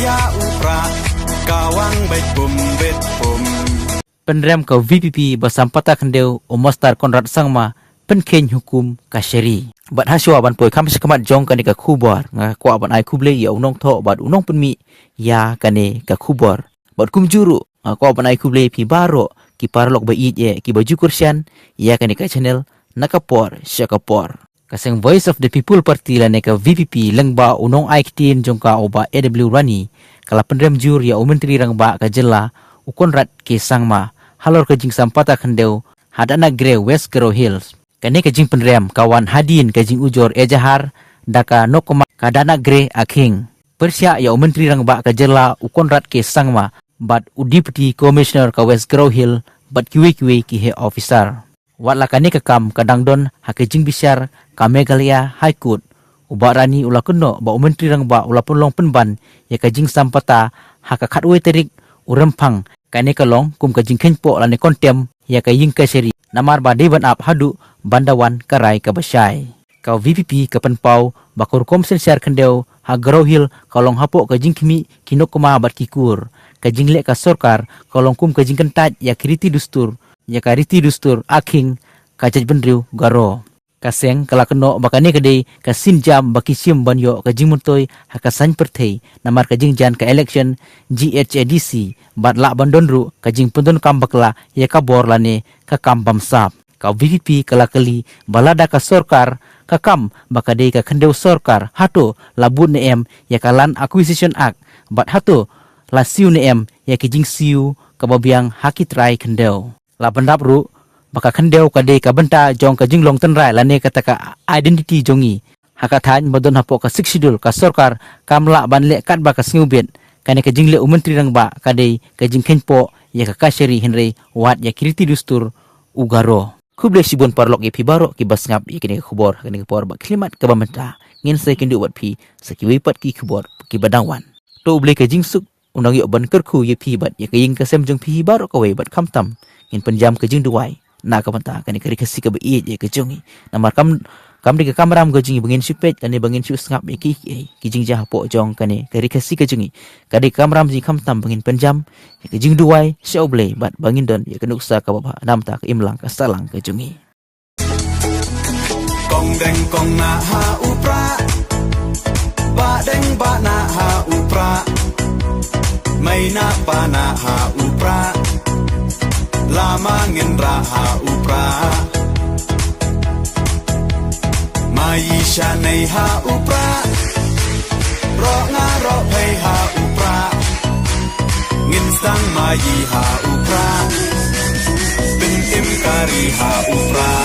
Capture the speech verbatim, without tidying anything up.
Ha u Prah, ka wang beit pum beit pum. Pynrem ka V P P ba sampata khyndew u Mastar Conrad Sangma pynkheiñ hukum kashari. Bad hashwa ban poi kham shakhmat jong kane ka khubor, nga kwah ban ai khublei ïa u nongthoh bad u nongpynmih ïa kane ka khubor. Bad kumjuh ruh nga kwah ban ai khublei phi baroh ki paralok ba ïeit eh kiba ju kyrshan ïa kane ka channel na ka por sha ka por. Ka seng Voice of the People Party lane ka V P P lyngba u nongai ktien jong ka u Bah A W Rani ka la pynrem jur ïa u Myntri Rangbah ka jylla u Conrad K Sangma halor ka jingsampata khyndew ha Danakgre, West Garo Hills. Kane ka jingpynrem ka wan hadien ka jingujor ejahar da ka Nokma ka Danakgre Akhing pyrshah ïa u Myntri Rangbah ka jylla u Conrad K Sangma bad u Deputy Commissioner ka West Garo Hills bad kiwei kiwei ki heh officer. Wat la kane ka kam ka dang don ha ka jingbishar ka Meghalaya High Court, u Bah Rani u la kynnoh ba u Myntri Rangbah u la pynlong pynban ïa ka jingsampata ha ka khatwei tarik u Rymphang. Kane ka long kum ka jingkheiñpoh lane contempt ïa ka ïing kashari namar ba dei ban ap haduh ban da wan ka rai kaba shai. Ka V P P ka pynpaw ba ka rukom synshar khyndew ha Garo Hills ka long hapoh ka jingkhmih ki Nokma bad ki kur. Ka jingleh ka sorkar ka long kum ka jingkyntait ïa ki riti dustur, ïa ka riti dustur Akhing, ka jaitbynriew Garo. Ka seng ka la kynnoh ba kane ka dei ka sienjam ba ki shim ban ïoh ka jingmyntoi ha ka saiñ pyrthei namar ka jingjan ka election G H A D C bad lah ban don ruh ka jingpyndonkam bakla ïa ka bor lane ka kam bamsap. Ka V P P ka la kylli ba lada ka sorkar ka kam ba ka dei ka khyndew sorkar, hato la bud ne em ïa ka Land Acquisition Act bad hato la siew ne em ïa ki jingsiew kaba biang ha ki trai khyndew. La bynrap ruh ba ka khyndew ka dei ka bynta jong ka jinglong tynrai lane kata ka identity jong ngi. Ha ka thaiñ ba don hapoh ka Sixth Schedule, ka sorkar kam lah ban leh katba ka sngewbit. Kane ka jingleh u Myntri Rangbah ka dei ka jingkheiñpoh ïa ka kashari hynrei wat ïa ki riti dustur u Garo. Khublei shibun paralok ïa phi baroh kiba sngap ïa kane ka khubor ha kane ka por bad khyllipmat kaba mynta ngin sa ïakynduh bad phi sa kiwei pat ki khubor kiba dang wan. To U Blei ka jingsuk un nang ïoh ban kyrkhu ïa phi bad ïa ka ïing ka sem jong phi baroh kawei bad khamtam ngin pynjam ka jingduwai na ka bynta kane ka Ri Khasi kaba ïeit ïa ka jong ngi. Namar kam, kam dei ka kamram ka jong ngi ba ngin shu peit lane ba ngin shu sngap ïa ki, ki, ki jingjia hapoh jong kane ka Ri Khasi ka jong ngi. Ka dei ka kamram jong ngi khamtam ba ngin pynjam ïa ka jingduwai sha U Blei bad ba ngin don ïa ka nuksa kaba bha na ka bynta ka imlang ka sahlang ka jong ngi. Kong deng kong nah ha U Prah, bah deng bah nah ha U Prah, mei nah pa nah ha U Prah, lama ngin rah ha U Prah, ma-i shanei ha U Prah, roh nga roh phei ha U Prah, ngin sdang ma-i ha U Prah, pyn-im kari ha U Prah,